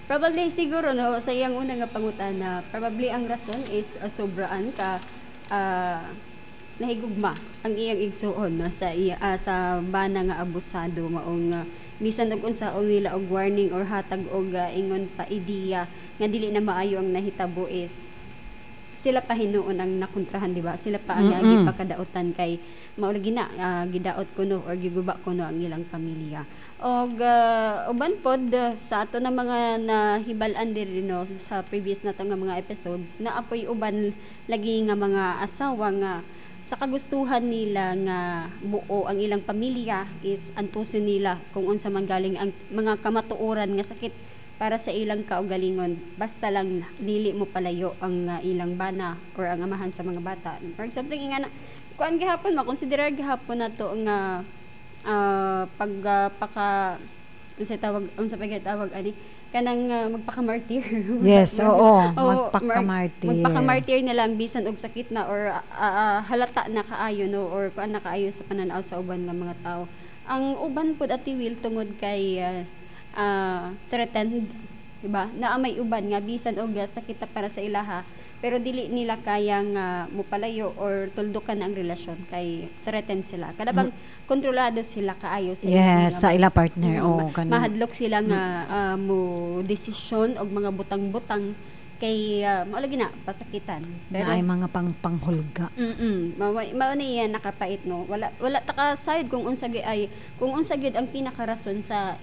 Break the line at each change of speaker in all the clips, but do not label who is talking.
Probably siguro, no, sa iyang una nga pangutana, probably ang rason is sobraan ka nahigugma ang iyang igsuon, no, sa iya, sa bana nga abusado, maong bisan og unsa nila og warning or hatag og ingon pa ideya nga dili na maayo ang nahitabo is sila pa hinuon ang nakontrahan, di ba? Sila pa ang gipakadautan kay mao lagi na gidaot kuno or giguba kuno ang ilang pamilya. Og uban pod sa ato na mga nahibal-an diri, no, sa previous nato nga mga episodes, naa poy uban lagi nga mga asawa nga sa kagustuhan nila nga buo ang ilang pamilya is antuson nila kung unsa man galing ang mga kamatuoran nga sakit para sa ilang kaugalingon, basta lang dili mo palayo ang ilang bana or ang amahan sa mga bata. For example, nga na kuan gihapon, makonsiderar gihapon nato nga pag paka unsa tawag, unsa pa gyud tawag ani, kanang magpaka-martyr.
Yes, oo,
Oo,
magpaka-martyr.
Magpaka-martyr na lang bisan og sakit na or halata na kaayo, no, or kuan na kaayo sa pananaw sa uban nga mga tao. Ang uban pod, Ate Will, tungod kay threatened, diba? Naa may uban nga bisan og sakit na para sa ilaha pero dili nila kaya nga mopalayo or tuldukan ang relasyon kay threatened sila. Kada bang kontrolado sila kaayo sa ilang
Yes, sa ila partner. Oo, kanang
mahadlok sila nga mo desisyon og mga butang-butang kay mao lagi na pasakitan.
Pero naay mga pang panghulga.
Mao mao na iya nakapait, no. Wala wala ta ka side kung unsa gyud ay kung unsa gyud ang pinakarason sa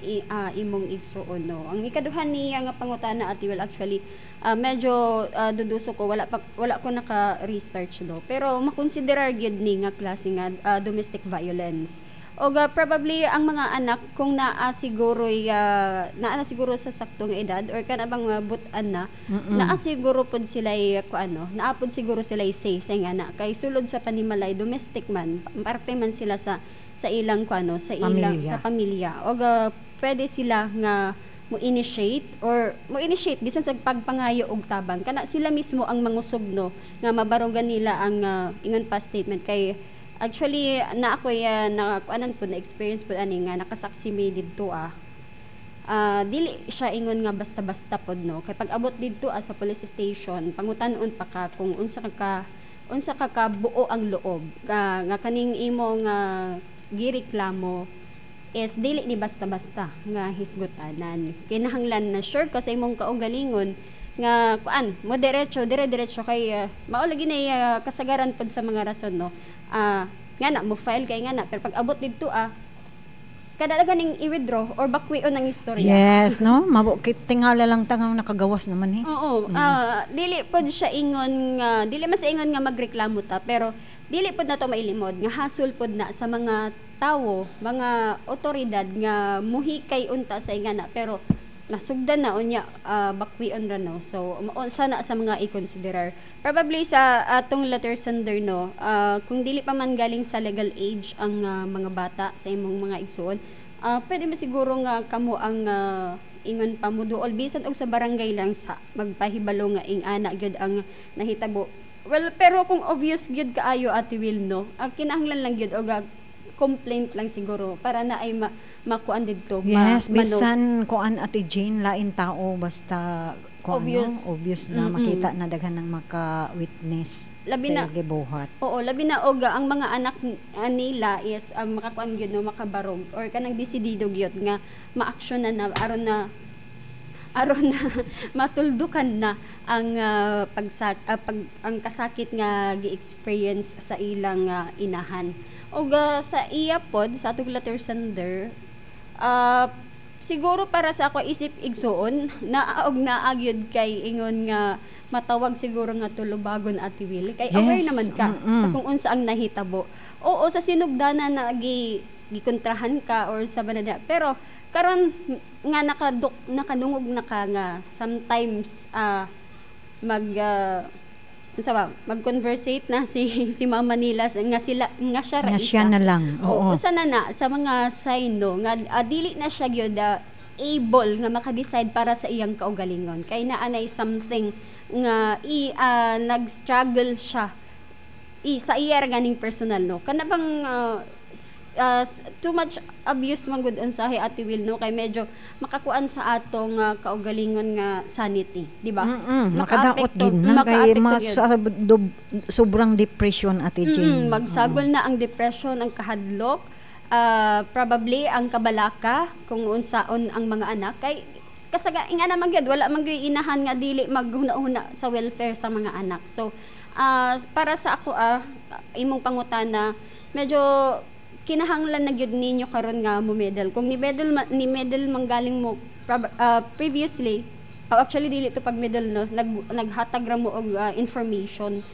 imong igsuon, no. Ang ikaduha niya nga pangutana, Ate Will, actually medyo duduso ko, wala pa, wala ko naka-research, no. Pero makonsiderar gyud ni nga klase nga domestic violence. Og probably ang mga anak kung naa siguro naa na siguro sa saktong edad or kana bang butan na naa siguro pod sila kuano, naa pod siguro sila say sa nga na kay sulod sa panimalay, domestic man, parte man sila sa ilang kuano, sa ilang
pamilya.
Sa pamilya. Og pwede sila nga mo initiate or mo initiate bisan sa pagpangayo og tabang, kana sila mismo ang mangusog, no, nga mabarugan nila ang ingon pa statement. Kay actually na ako na kuanan po, na experience po ani nga nakasaksi mi didto. Dili siya ingon nga basta-basta pod, no, kay pag abot didto sa police station, pangutan-on pa ka kung unsa ka kabuo ang loob nga kaning imong gireklamo is dili ni basta-basta nga hisgutanan. Kinahanglan na sure ka sa imong kaugalingon nga kuan mo diretso, dire-diretso kay mao lagi na kasagaran pod sa mga rason, no, nga na mo file kay nga na, pero pag abot didto kada ganing i-withdraw or bakwion ang istorya.
Yes, no? Mabo tingala lang tangang nakagawas naman eh.
Oo, dili pod siya ingon nga dili mas ingon nga magreklamo ta, pero dili pod nato mailimod nga hasol pod na sa mga tawo, mga otoridad nga muhikay unta sa ingana, pero nasugdan na unya bakwion ra, no. So sana sa mga i-considerar probably sa atong letter sender, no, kung dili pa man galing sa legal age ang mga bata sa imong mga igsuon, pwede mo siguro nga kamo ang ingon pa mo duol bisan og sa barangay lang sa magpahibalo nga ing-ana gyud ang nahitabo. Well, pero kung obvious gyud kaayo, Ate Will, no, ang kinahanglan lang gyud og complaint lang siguro para na ay makuan didto,
Yes, bisan kuan, Ate Jane, lain tao, basta kuan,
obvious.
No, obvious na makita na daghan ng maka-witness
Labi
sa gibuhat.
Oo, labi na og ang mga anak nila is makakuan gyud, no, makabarog or kanang desidido gyud nga ma-action na na aron na matuldukan na ang pag ang kasakit nga gi-experience sa ilang inahan. Og sa iya pod, sa atong letter sender, siguro para sa ako isip igsuon naa og naa gyud kay ingon nga matawag siguro nga tulubagon, Ate Will, kay aware naman ka sa kung unsa ang nahitabo. Oo, sa sinugdanan na gikontrahan ka or sa banada. Pero karon nga nakadungog na ka nga sometimes mag unsa ba, mag-conversate na si si mama nila nga sila nga siya ra
Nga
isa.
Siya na lang.
Oo,
Oo.
usa na na sa mga sign, no, nga dili na siya gyud able nga maka-decide para sa iyang kaugalingon kay naa nay something nga i nag-struggle siya i sa iya ra ganing personal, no, kana bang Too much abuse man gud unsahay, Ate Will, no, kay medyo makakuan sa atong kaugalingon nga sanity, di ba?
Makadaot
Makaapekto-
gid na kay
makaapekto
mga
gyud.
Sobrang depression, Ate Jane.
Magsagol na ang depression, ang kahadlok, probably ang kabalaka kung unsaon ang mga anak kay kasaga nga naman gyud, wala man gyud inahan nga dili maghuna-huna sa welfare sa mga anak. So para sa ako, imong pangutana, medyo kinahanglan na gyud ninyo karon nga mo meddle. Kung ni meddle manggaling mo previously, oh, actually dili to pag meddle, no, naghatag ra mo og information.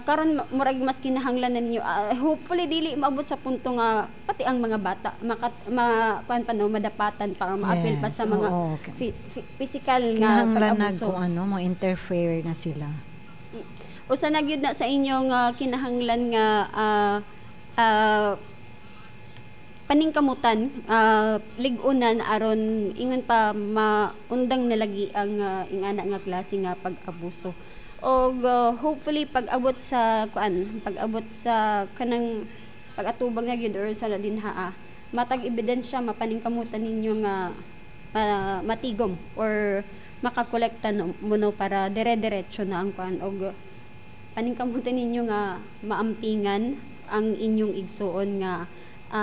Karon murag mas kinahanglan na ninyo. Hopefully dili maabot sa punto nga pati ang mga bata maka, ma kuan pa, no, madapatan pa, maapil pa sa mga physical nga
Kinahanglan na
pag-abuso.
kung ano mo interfere na sila.
Usa na gyud na sa inyong kinahanglan nga paningkamutan, lig-unan aron ingon pa maundang na lagi ang ingana nga klase nga pag-abuso. Og hopefully pag abot sa kuan, pag abot sa kanang pag-atubang na gyud or sa dinha, matag ebidensya mapaningkamutan ninyo nga matigom or makakolekta, no, mo, no, para dire-diretso na ang kuan og paningkamutan ninyo nga maampingan ang inyong igsuon nga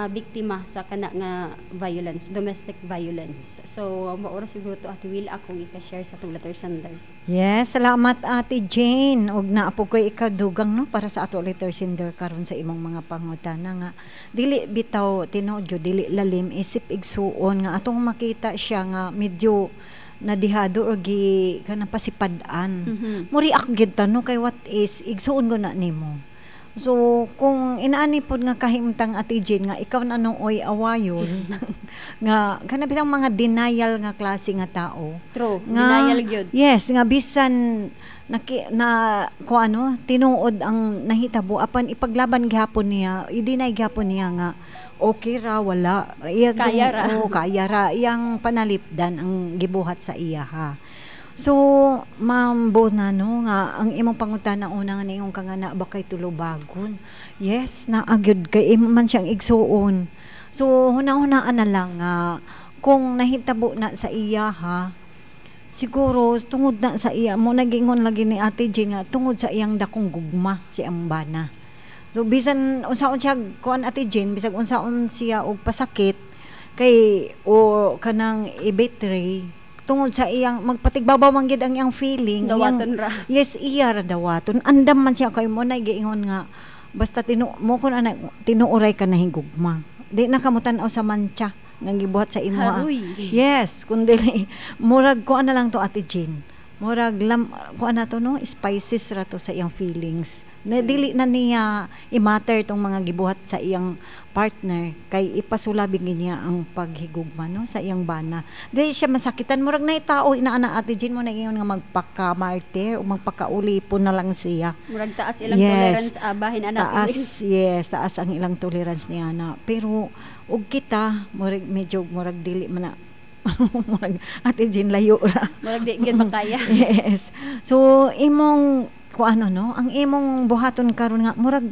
biktima sa kana nga violence, domestic violence. So maura siguro to, Ate Will, akong ika-share sa atong letter sender.
Yes, salamat, Ate Jane. Ug naa po koy ikadugang, no, para sa ato letter sender karon sa imong mga pangutana nga dili bitaw tinuod gyud, dili lalim isip igsuon nga atong makita siya nga medyo nadihado or gi kanang pasipad-an. Mo react gyud ta, no, kay what is igsuon ko na nimo. So kung inaani pod nga kahimtang, Ate Jane, nga ikaw na nooy awayon nga kana bitang mga denial nga klase nga tao.
True,
nga,
denial gyud.
Yes, nga bisan naki, na ko ano tinuod ang nahitabo, apan ipaglaban gihapon niya, i-deny gihapon niya nga okay ra, wala. Iya,
Kaya ra.
Oo, kaya ra. Iyang panalipdan ang gibuhat sa iya ha. So, Ma'am Bona, no, nga ang imong pangutana una nga niingon ka nga naa ba kay tulubagon. Yes, naa gyud kay imo man siyang igsuon. So, huna-hunaan na lang nga kung nahitabo na sa iya ha, siguro tungod na sa iya mo nagingon lagi ni Ate Jane nga tungod sa iyang dakong gugma si ang bana. So bisan unsaon siya kuan, Ate Jane, bisag unsaon siya og pasakit kay o kanang i-betray, tungod sa iyang magpatigbabaw man gid ang iyang feeling,
Dawaton ra.
Yes, iya ra dawaton. Andam man siya kay mo na giingon nga basta tinu mo kun ana tinuoray ka na higugma. Di na kamutan-aw sa mancha nga gibuhat sa imo.
Haruy.
Yes, kun dili murag kuan na lang to, Ate Jane. Murag lam kuan na to, no, spices ra to sa iyang feelings. Na dili na niya i-matter tong mga gibuhat sa iyang partner kay ipasulabi niya ang paghigugma, no, sa iyang bana. Dili siya masakitan, murag na tao inaana, Ate Jane, mo na ingon nga magpaka martyr o magpakaulipon na lang siya.
Murag taas ilang tolerance bahin anak.
Taas, yes, taas ang ilang tolerance niya na. Pero og kita murag medyo murag dili man na murag, Ate Jane, layo ra.
Murag di gyud makaya.
Yes. So imong ku ano, no, ang imong buhaton karon nga murag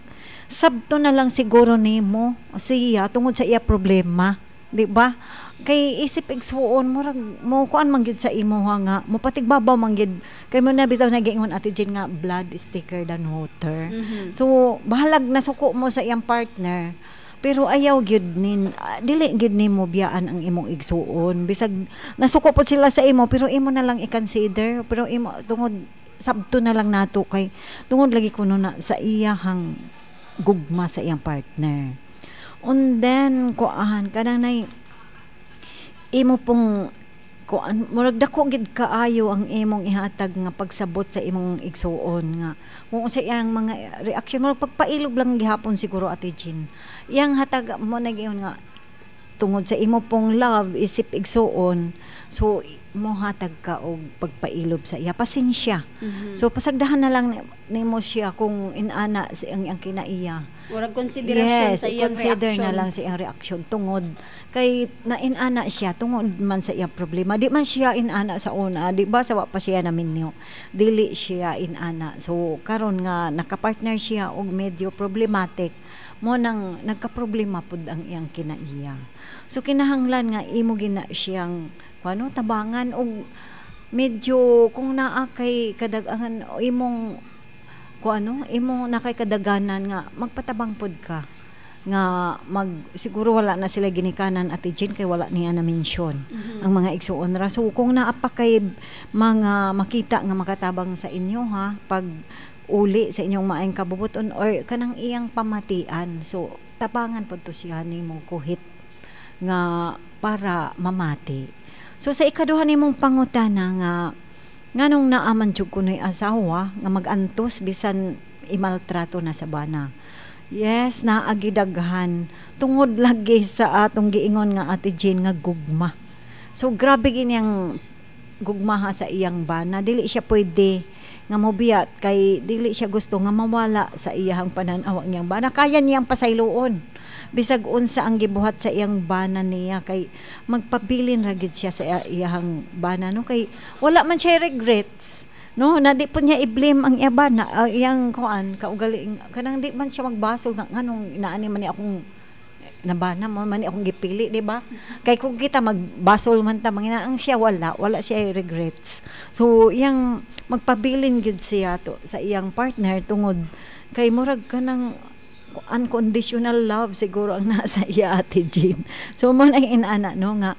sabto na lang siguro nimo siya tungod sa iya problema, di ba? Kay isip igsuon murag mo kuan man gid sa imo ha nga mo patigbabaw man gid kay mo na bitaw nagiingon, Ate Jane, nga blood is thicker than water. So bahalag nasuko mo sa iyang partner, pero ayaw gyud nin dili gyud nimo biyaan ang imong igsuon bisag nasuko po sila sa imo, pero imo na lang i-consider, pero imo tungod sabto na lang nato kay tungod lagi kuno na sa iyahang gugma sa iyang partner. And then kuan kanang nay imo pong kuan, murag dako gid kaayo ang imong ihatag nga pagsabot sa imong igsuon nga kung unsa iyang mga reaction, murag pagpailob lang gihapon siguro, Ate Jean, iyang hatag mo nag-ingon nga tungod sa imo pong love isip igsuon, so mo hatag ka og pagpailob sa iya, pasensya. So pasagdahan na lang nimo siya kung inana si ang kinaiya.
Murag consideration
Yes,
sa iyang
i-consider
reaction.
Na lang sa iyang reaction tungod kay na inana siya tungod man sa iyang problema. Di man siya inana sa una, di ba, sa wa pa siya naminyo. Dili siya inana. So karon nga nakapartner siya og medyo problematic, Mo nang nagka-problema pud ang iyang kinaiya. So kinahanglan nga imo gina siyang kuano, tabangan og medyo kung naa kay kadagangan o imong kuano, imong na kay kadaganan nga magpatabang pud ka nga mag siguro wala na sila ginikanan, Ate Jane, kay wala niya na mention ang mga igsuon ra. So kung naa pa kay mga makita nga makatabang sa inyo ha pag uli sa inyong maayong kabubuton or kanang iyang pamatian, so tabangan pud to siya nimo kuhit nga para mamati. So sa ikaduha nimong pangutana nga nganong naaman jud kunoy asawa nga magantos bisan imaltrato na sa bana. Yes, naagi daghan tungod lagi sa atong giingon nga, Ate Jane, nga gugma. So grabe giniyang gugmaha sa iyang bana. Dili siya pwede nga mobiyat kay dili siya gusto nga mawala sa iyang pananaw ang iyang bana. Kaya niyang pasayloon bisag unsa ang gibuhat sa iyang bana niya kay magpabilin ra gid siya sa iyang bana, no, kay wala man siya regrets, no, na di po niya i-blame ang iya bana, iyang kuan kaugaling, kanang di man siya magbasol nga nganong inaani man ni akong nabana mo man ni akong gipili, di ba? Kay kung kita magbasol man ta mangina, ang siya wala, wala siya regrets. So iyang magpabilin gyud siya to sa iyang partner tungod kay murag kanang unconditional love siguro ang nasa iya, Ate Jean. So mo na inana, no, nga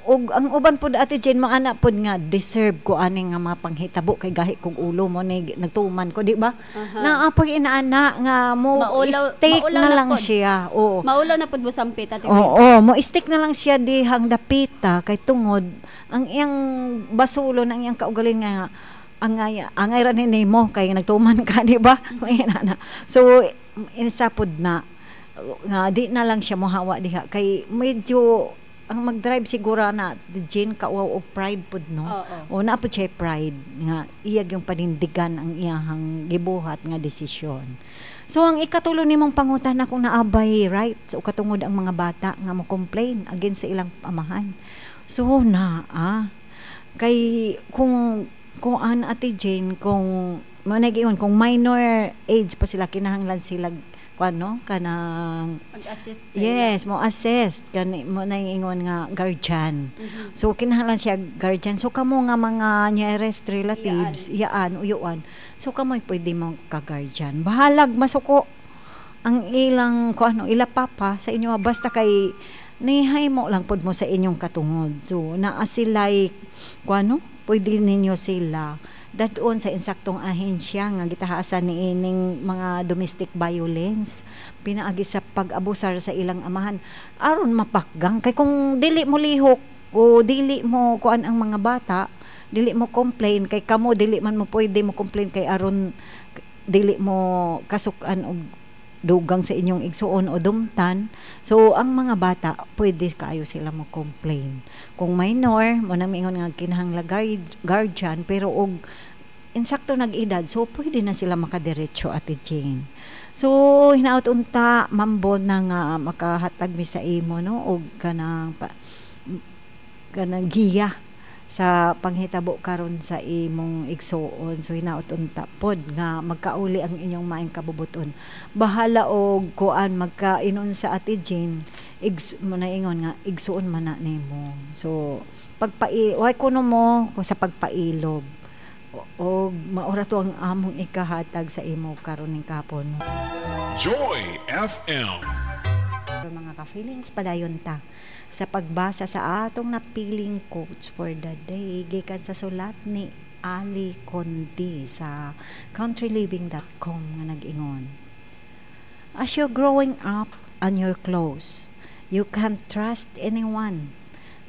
ug ang uban pud, Ate Jane, maana pud nga deserve ko ani nga mga panghitabo kay gahi kog ulo mo ni nagtuman ko, di ba? Naa pud inaana nga mo stick
maulaw
na
na
lang
pod.
siya. Oo.
Maulaw na pud mo sampit, Ate Will.
Oo, mo stick na lang siya dihang dapita kay tungod ang iyang basulon, ang iyang kaugaling nga angay angay ra ni nimo kay nagtuman ka, di ba? May inana. So insapod na nga di na lang siya mohawa diha kay medyo ang mag-drive siguro na Jane kauwaw og pride pud, no?
Oo.
O naa pud siya pride nga iyag yung panindigan ang iyahang gibuhat nga desisyon. So ang ikatulo nimong pangutana kung naabay right o katungod ang mga bata nga mo complain against sa ilang amahan. So na kay kung an, Ate Jane, kung manay kung minor age pa sila, kinahanglan sila kuan, no, kanang
Mag-assist sa ila.
Yes, mo assist kani mo na ingon nga guardian. So kinahanglan siya guardian. So kamo nga mga nearest relatives, iyaan, uyuan. So kamo pwede mo ka-guardian. Bahalag masuko ang ilang ko ano ila papa sa inyo, basta kay nihay mo lang pud mo sa inyong katungod. So naa sila'y kuano, pwede ninyo sila dadon sa insaktong ahensya nga gitahasan ni ining mga domestic violence pinaagi sa pag-abusar sa ilang amahan aron mapakgang, kay kung dili mo lihok o dili mo kuan ang mga bata, dili mo complain, kay kamo dili man mo pwede mo complain kay aron dili mo kasukan og dugang sa inyong igsuon o dumtan. So ang mga bata pwede kaayo sila mo complain. Kung minor mo nang mingon nga kinahanglan guardian, pero og insakto nag-edad, so pwede na sila makadiretso, Ate Jane. So hinaot unta mambon na nga makahatag mi sa imo, no, og kanang kanang giya sa panghitabo karon sa imong igsuon. So hinaot unta pod nga magkauli ang inyong maayong kabubuton. Bahala og kuan magkainon sa Ate Jane, igs mo na ingon nga igsuon man na nimo. So pagpai way kuno mo kung sa pagpailob og maura to ang among ikahatag sa imo karon ning kahapon.
Joy FM.
Mga ka-feelings, padayon ta sa pagbasa sa atong napiling quotes for the day gikan sa sulat ni Ali Conti sa countryliving.com nga nag-ingon: "As you're growing up and you're close, you can't trust anyone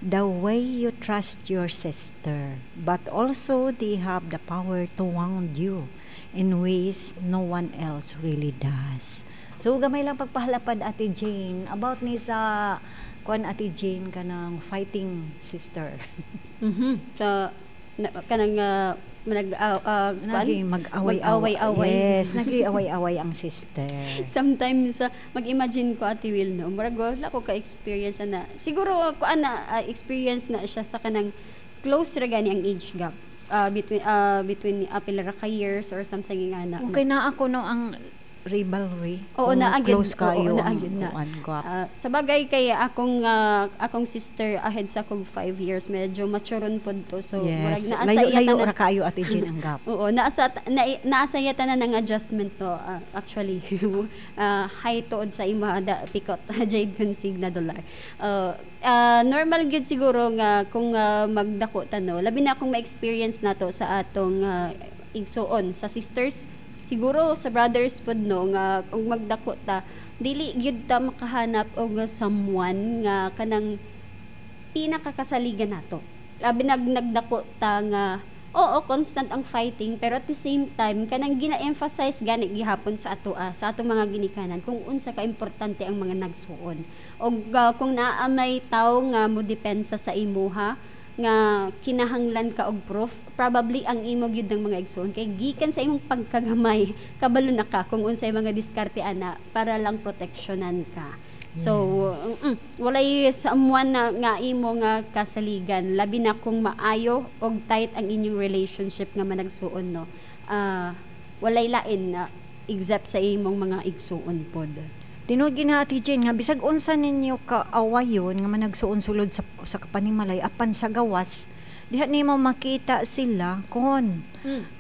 the way you trust your sister, but also they have the power to wound you in ways no one else really does." So gamay lang pagpahalapad, Ate Jane, about ni sa kuan, Ate Jane, kanang fighting sister.
So na, kanang nag kuan?
Nagi mag-away-away.
Mag-away-away.
Yes, nagi-away-away ang sister.
Sometimes mag-imagine ko, Ate Will, no, murag wala ko ka-experience na siguro kuan na experience na siya sa kanang close ra gani ang age gap between pila ra ka years or something nga na.
Okay na ako no ang rivalry.
Oo,
Kung
naa gyud.
close kayo
Oo, naa
ang
gyud na.
kuan, gap.
Ah, sa bagay kay akong sister ahead sa kog 5 years, medyo maturon pod to. So murag
Yes.
naa sa
Layo
iya
layo
tanan.
ra kaayo, Ate Jean, ang gap.
Oo, naa sa iya tanan ang adjustment to, actually. Hi tuod sa imo da pikot Jade Consigna Dollar. Normal gyud siguro nga kung magdako ta, no. Labi na kung ma-experience nato sa atong igsuon, sa sisters, siguro sa brothers pod, no, nga kung magdako ta, dili gyud ta makahanap og someone nga kanang pinakakasaligan nato. Labi nagdako ta nga oo, constant ang fighting, pero at the same time kanang gina-emphasize gani gihapon sa atoa, sa atong mga ginikanan, kung unsa ka importante ang mga nagsuon. Og kung naa may tawo nga mo depensa sa imuha nga kinahanglan ka og proof, probably ang imo gyud ng mga igsuon, kay gikan sa imong pagkagamay kabalo na ka kung unsay mga diskarte ana para lang proteksyonan ka. So, walay someone na nga imo nga kasaligan, labi na kung maayo og tight ang inyong relationship nga managsuon, no. Walay lain na except sa imong mga igsuon pod.
Tinuod gina, Ate Jane, nga bisag unsa ninyo kaawayon nga managsuon sulod sa panimalay, apan sa gawas diha nimo makita sila kon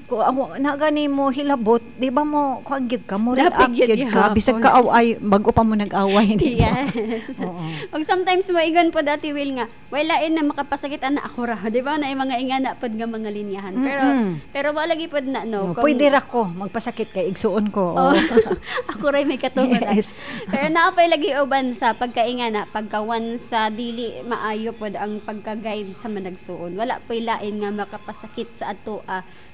ko ako na gani mo hilabot, di ba, mo kuan gyud ka, mo react
Dapig gyud
gyud ka bisag
gihapon.
kaaway, bago pa mo nag-away, di ba?
Yes.
Oo.
Og sometimes mo ingon pod, Ate Will, nga wala na makapasakit ana ako ra, di ba, na mga ingana pod nga mga linyahan. Pero pero wala lagi pod na, no.
No, pwede ra ko magpasakit kay igsuon ko.
Oh,
Oo.
ako ray may katungod.
Yes.
Pero naa pa'y lagi uban sa pagkaingana, pagkawan sa dili maayo pod ang pagka-guide sa managsuon. Wala po'y lain nga makapasakit sa ato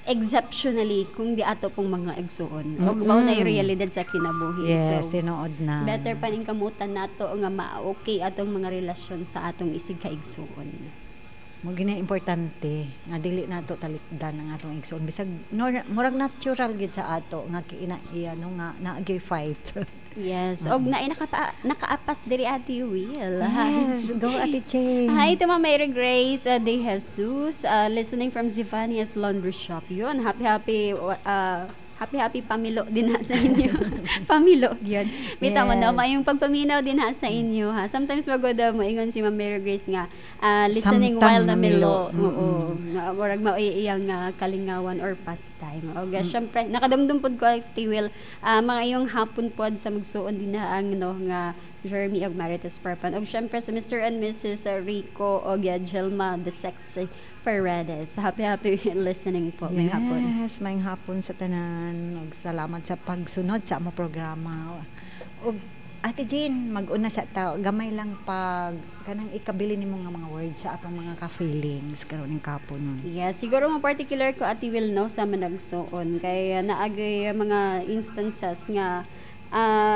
exceptionally kung di ato pong mga igsuon. Og mao na yung realidad sa kinabuhi.
Yes,
So,
tinuod na.
better pa ning kamutan nato nga ma-okay atong mga relasyon sa atong isig kaigsuon.
Mo gina importante nga dili nato talikdan ang atong igsuon bisag murag natural gid sa ato nga kina iya no nga naagay fight.
Yes, og naay nakaapas diri, Ate Will.
Yes, go, Ate Ching.
Hi to Ma'am Mary Grace De Jesus, listening from Zifania's Laundry Shop. Yun, happy happy happy happy pamilo din ha sa inyo. Pamilo yun. Bitaw mo no, maayong pagpaminaw din ha sa inyo ha. Sometimes magoda mo ingon si Ma'am Mary Grace nga listening
Samtang
while namilo.
namilo.
Oo. Nga murag mao iyang kalingawan or pastime. Og syempre nakadumdum pod ko, Ate Will, mga iyong hapon pod sa magsuon din na ang no nga Jeremy og Marites Parpan. Og syempre sa Mr. and Mrs. Rico og Jelma the Sexy Paredes. Happy happy listening po. May hapon.
Yes, maayong hapon sa tanan. Ug salamat sa pagsunod sa amo programa. Ug Ate Jean, mag-una sa tao, gamay lang pag kanang ikabili nimo nga mga words sa atong mga ka-feelings karon ning kapon nun.
Yes, siguro mo particular ko, Ate Will, no, sa managsuon kay naagay mga instances nga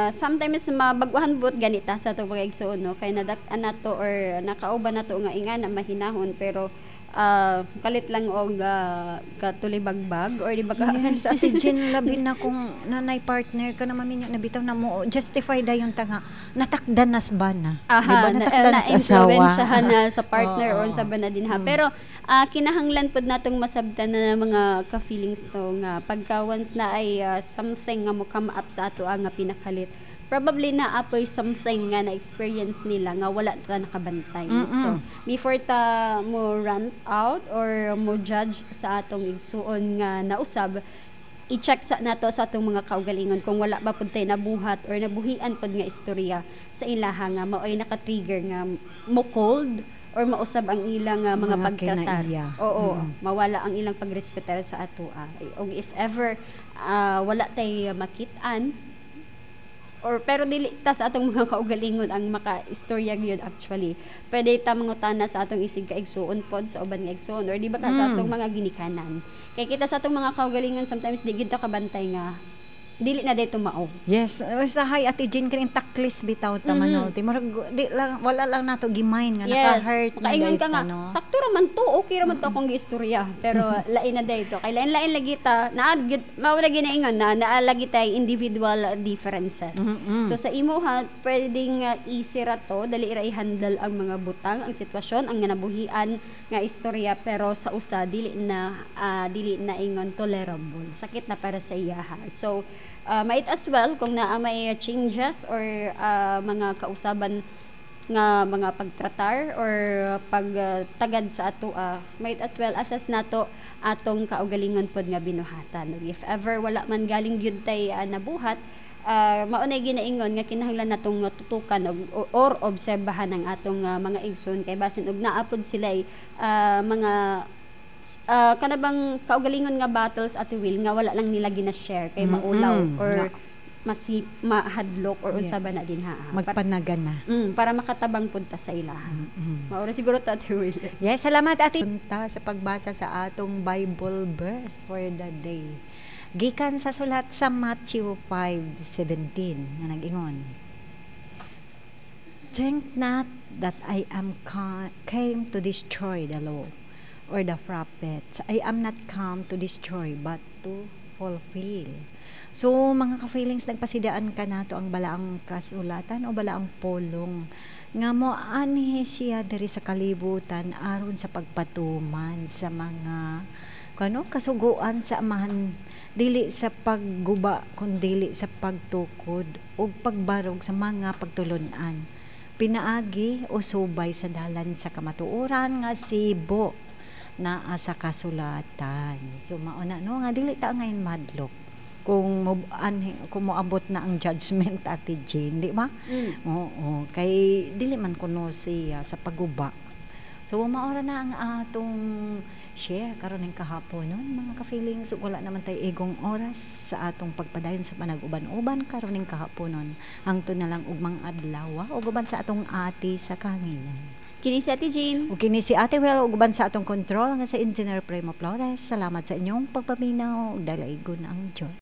sometimes mabagwahan but ganita sa atong mga igsuon, no, kay nadak-an nato or nakauban nato nga inga na mahinahon, pero kalit lang og katulibagbag or di ba ka
Yes, Ate Jean, labi na kung nanay partner ka na maminyo na bitaw na mo justify dayon ta nga natakdan nas ba na.
Aha,
Di ba?
na,
Natakdan
na
sa asawa.
influensyahan na sa partner
Oo.
or sa bana din ha. Pero kinahanglan pod natong masabtan na mga ka-feelings to nga pagka once na ay something nga mo come up sa ato nga pinakalit, probably na apoy something nga na-experience nila nga wala ta nakabantay. So, before ta mo rant out or mo judge sa atong igsuon nga nausab, i-check sa nato sa atong mga kaugalingon kung wala ba pud tay nabuhat or nabuhian pud nga istorya sa ilaha nga maoy naka-trigger nga mo cold or mausab ang ilang mga
Mga
pagtratar.
kinaiya.
Oo, mawala ang ilang pagrespetar sa atoa. Og if ever wala tay makit-an or pero dili ta sa atong mga kaugalingon ang maka-istorya gyud, actually. Pwede ta mangutana sa atong isig kaigsuon pod, sa uban nga igsuon, or di ba ka sa atong mga ginikanan. Kay kita sa atong mga kaugalingon sometimes di gyud ta kabantay nga dili na dito mao.
Yes, usahay, Ate Jean, kaning taklis bitaw ta man no. Ti murag di lang wala lang nato gi-mind nga naka-hurt na
Makaingon ka
dayta,
nga,
no?
sakto ra man to, okay ra man to akong giistorya. Pero lain na dayto. Kay lain-lain lagi ta, naa gyud mao lagi na ingon na naa lagi tay individual differences. So sa imo ha, pwedeng easy ra to, dali ra i-handle ang mga butang, ang sitwasyon, ang nabuhian nga istorya, pero sa usa dili na ingon tolerable. Sakit na para sa iya ha. So Might as well kung naa may changes or mga kausaban nga mga pagtratar or pagtagad sa ato, might as well assess nato atong kaugalingon pod nga binuhatan. Ug if ever wala man galing gyud tay nabuhat, mao nay ginaingon nga kinahanglan natong tutukan og or obserbahan ang atong mga igsoon kay basin og naa pod sila mga kana bang kaugalingon nga battles, Ate Will, nga wala lang nila gina-share kay maulaw or masip mahadlok or unsa ba na din ha.
Magpanagan na.
Para makatabang pud ta sa ilaha. Mao ra siguro to, Ate Will.
Yes, salamat, Ate. Punta sa pagbasa sa atong Bible verse for the day. Gikan sa sulat sa Matthew 5:17 nga nag-ingon: "Think not that I am came to destroy the law or the prophets. I am not come to destroy but to fulfill." So, mga ka-feelings, nagpasidaan ka nato ang balaang kasulatan o balaang pulong nga mo anhi siya diri sa kalibutan aron sa pagpatuman sa mga kano kasuguan sa Amahan, dili sa pagguba kundili sa pagtukod ug pagbarog sa mga pagtulun-an pinaagi o subay sa dalan sa kamatuoran nga sibo naa sa kasulatan. So mao na, no, nga dili ta ngayon madlok kung mo anhi, kung moabot na ang judgment, Ate Jane, di ba? Oo, kay dili man kuno siya sa pagguba. So maora na ang atong share karon ning kahapon, no, mga ka-feelings. Wala naman tay igong oras sa atong pagpadayon sa panag-uban-uban karon ning kahaponon. Hangtod na lang ugmang adlaw ug uban sa atong ate sa kahanginan.
Kini si Ate Jane.
Ug kini si Ate Well ug uban sa atong control nga sa Engineer Primo Flores. Salamat sa inyong pagpaminaw ug dalaygon ang Dios.